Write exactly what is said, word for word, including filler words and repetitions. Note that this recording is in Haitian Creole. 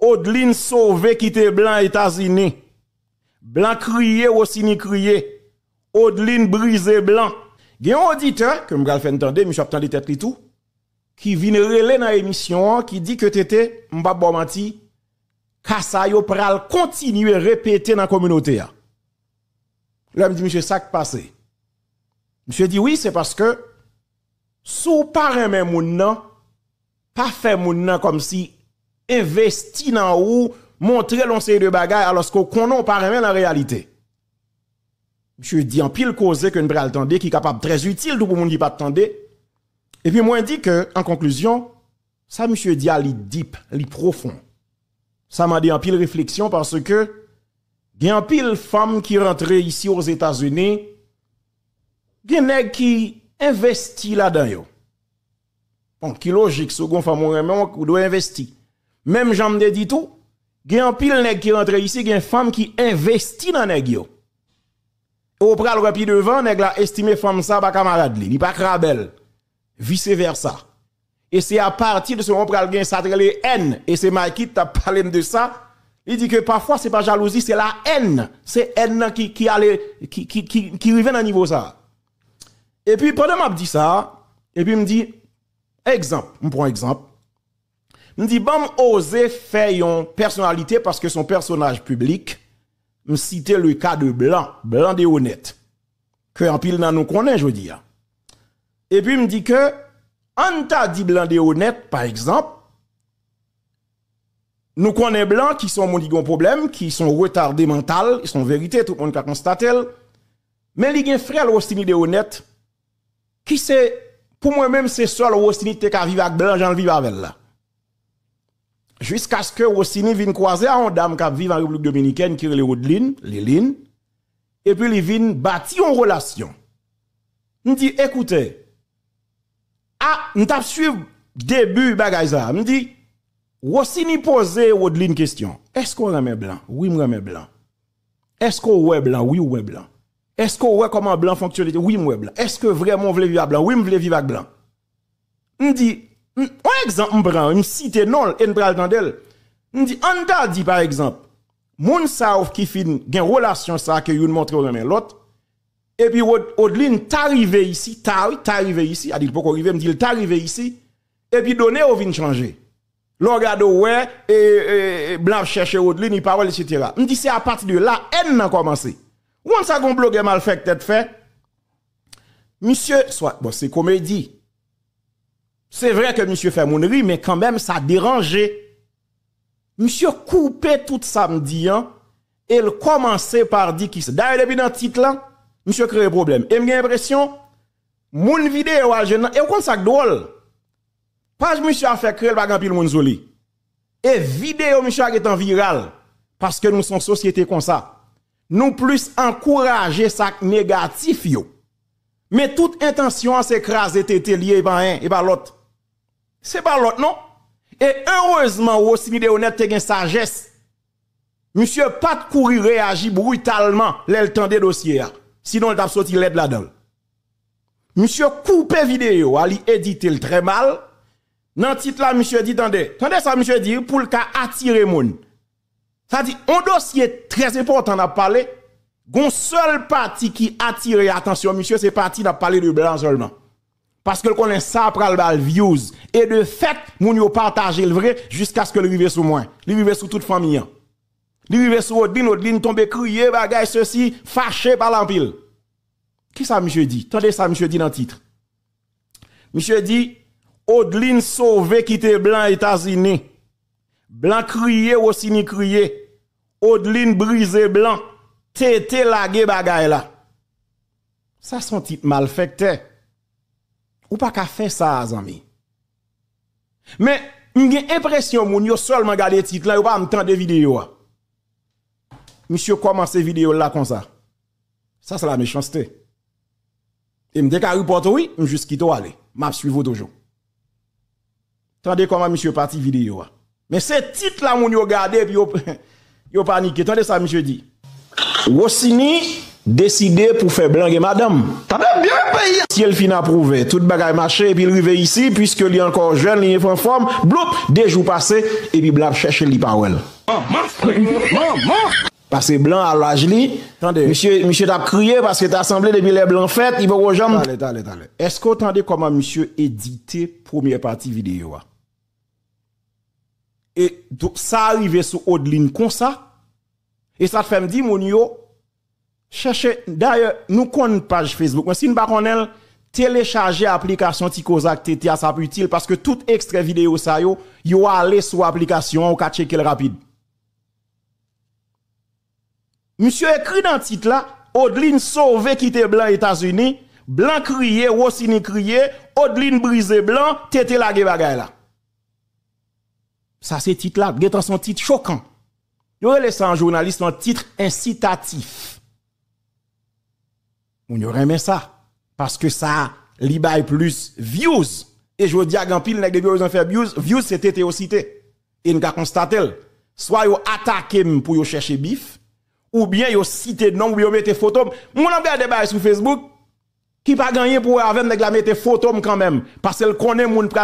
Odlin sove kite blan Etazini. Blan kriye, Rosini kriye. Odlin brize blan. Gen yon oditè, ke m pral fè n tande, misye ap tande tèt li tou, ki vin rele nan emisyon an, ki di ke T T, m p ap ba w manti, ka sa yo pral kontinye repete nan kominote a. Lè m di misye sa k pase, misye di wi, se paske si w pa renmen moun nan, pa fè moun nan kòmsi envesti nan ou, montre l yon seri de bagay, alòske w konnen w pa renmen l an reyalite. Misye di anpil koze ke n pral tande ki kapab trè itil tou pou moun ki pa t tande. Epi mwen di ke, an konklizyon, sa misye di a, li deep, li pwofon. Sa mande anpil refleksyon paske gen anpil fanm ki rantre isi Ozetazini, gen nèg ki envesti ladan yo. Bon, ki lojik, si w gen fanm ou renmen, ou dwe envesti. Menm jan m te di tou, gen anpil nèg ki rantre isi, gen fanm ki envesti nan nèg yo. E w pral wè pi devan, nèg la estime fanm sa pa kamarad li, li pa krabèl, vise vèsa. E se apati de se moman pral gen sa t rele èn, e se Mikey t ap pale m de sa, li di ke pafwa se pa jalouzi, se la èn, se èn nan ki, ki ale, ki, ki, ki, ki rive nan nivo sa. Epi pandan m ap di sa, epi m di, egzanp, m pran egzanp, m di, ban m oze fè yon pèsonalite, paske se yon pèsonaj piblik, m site le ka de Blan, Blan de Onèt, ke anpil nan nou konnen jodi a. Epi m di ke, ann ta di Blan de Onèt, pa egzanp, nou konnen Blan ki se yon moun ki gen yon pwoblèm, ki se yon retade mantal, se yon verite, tout moun ka konstate l, men li gen frè l Rosini de Onèt, ki se, pou mwen menm, se sèl Rosini ki te ka viv ak Blan jan l viv avè l la. Jiskaske Rosini vin kwaze a yon dam k ap viv an Repiblik Dominikèn ki rele Odlin, Lilin, epi li vin bati yon relasyon. M di, ekoute, a, m t ap swiv debi bagay sa a. M di, Rosini poze Odlin kesyon, èske w renmen Blan? Wi, m renmen Blan. Èske w wè Blan? Wi, w wè Blan. Èske w wè kòman Blan fonksyone? Wi, m wè Blan. Èske vrèman w vle viv ak Blan? Wi, m vle viv ak Blan. M di, m, yon egzanp m pran, m site non l e n pral tande l. M di, ann ta di, pa egzanp, moun sa yo ki fin gen relasyon sa ke youn montre yo renmen lòt, epi Od-, Odlin ta rive isi, ta wi, ta rive isi, a di l poko rive, m di l ta rive isi, epi done yo vin chanje. Lè w gade w wè, e, e, e, Blan ap chèche Odlin, li pa wè l, etsetera. M di se apati de la, èn nan kòmanse. Ou konn sa gon blogè malfektè t fè? Misye, swa, bon, se komedi. Se vre ke misye fè moun ri, men kanmenm sa deranje. Misye koupe tout sa m di an, e l kòmanse pa di kisa. Dayè, depi nan tit lan, misye kreye pwoblèm. E m gen enpresyon, moun videyo a al jwenn nan, e w konn sa k dwòl? Paj misye a fè kreye l pa gen anpil moun sou li. E videyo misye a gentan viral, paske nou se yon sosyete konsa. Nou plis ankouraje sa k negatif yo. Men tout entansyon an se kraze tete l ye, e pa anyen, e pa lòt. Se pa lòt non. E erezman Rosini de Onèt te gen sajès. Misye pa t kouri reyaji britalman lè l tande dosye a. Sinon l t ap soti lèd ladan l. Misye koupe videyo a, li edite l trè mal. Nan tit la, misye di, tande, tande sa misye di, pou l ka atire moun. Sa di, yon dosye trè enpòtan n ap pale, gon sèl pati ki atire atansyon misye, se pati n ap pale de Blan sèlman. Paske l konnen sa pral ba l views. E de fèt, moun yo pataje l vre, jiskaske l rive sou mwen. Li rive sou tout fanmi an. Li rive sou Odlin, Odlin tonbe kriye, bagay, sesi, fache, pale anpil. Kisa misye di? Tande sa misye di nan tit. Misye di, Odlin sove kite Blan Etazini. Blan kriye, Rosini kriye. Odlin brize Blan. T T lage bagay la. Sa se yon tit malfektè. Ou pa ka fè sa, zanmi. Men, m gen enpresyon moun yo sèlman gade tit lan, yo pa janm tande videyo a. Misye kòmanse videyo l la konsa. Sa se la mechanste. E m te ka report ou wi, m jis kite w ale. M ap swiv ou toujou. Tande kòman misye pati videyo a. Men se tit la moun yo gade epi yo, yo panike. Tande sa misye di. Rosini Deside pou fè blan gen madanm. Tande byen peyi a. Si l fin apwouve, tout bagay mache, epi l rive isi, piske li ankò jèn, li anfòm, bloup, de jou pase, epi blan ap chèche l, li pa wè l. Manman, manman. Paske blan a laj li, tande. Misye, misye t ap kriye paske ta sanble depi lè blan fèt, li poko janm. Tande, tande, tande. Èske w tande kòman misye edite premyè pati videyo a? E sa rive sou Odlin konsa. E sa t fè m di moun yo, chèche, dayè, nou konn paj Facebook mwen. Si n pa konnen l, telechaje aplikasyon Ti Koze ak Tete a, sa ap itil, paske tout ekstrè videyo sa yo, yo ale sou aplikasyon an, ou ka tcheke l rapid. Misye ekri nan tit la, Odlin sove kite blan Etazini, blan kriye, Wosini kriye, Odlin brize blan, Tete lage bagay la. Sa se tit la, gentan se yon tit chokan. Yo rele sa an jounalis lan tit ensitatif. Moun yo renmen sa. Paske sa, li bay plis views. E jodi a, gen anpil nèg depi yo bezwen fè views, views se Tete yo site. E n ka konstate l. Swa yo atake m pou yo chèche bif, oubyen yo site non m, oubyen yo mete foto m. Moun ap gade bagay sou Facebook, ki pa gen anyen pou wè avè m, nèg la mete foto m kanmenm. Paske l konnen moun pral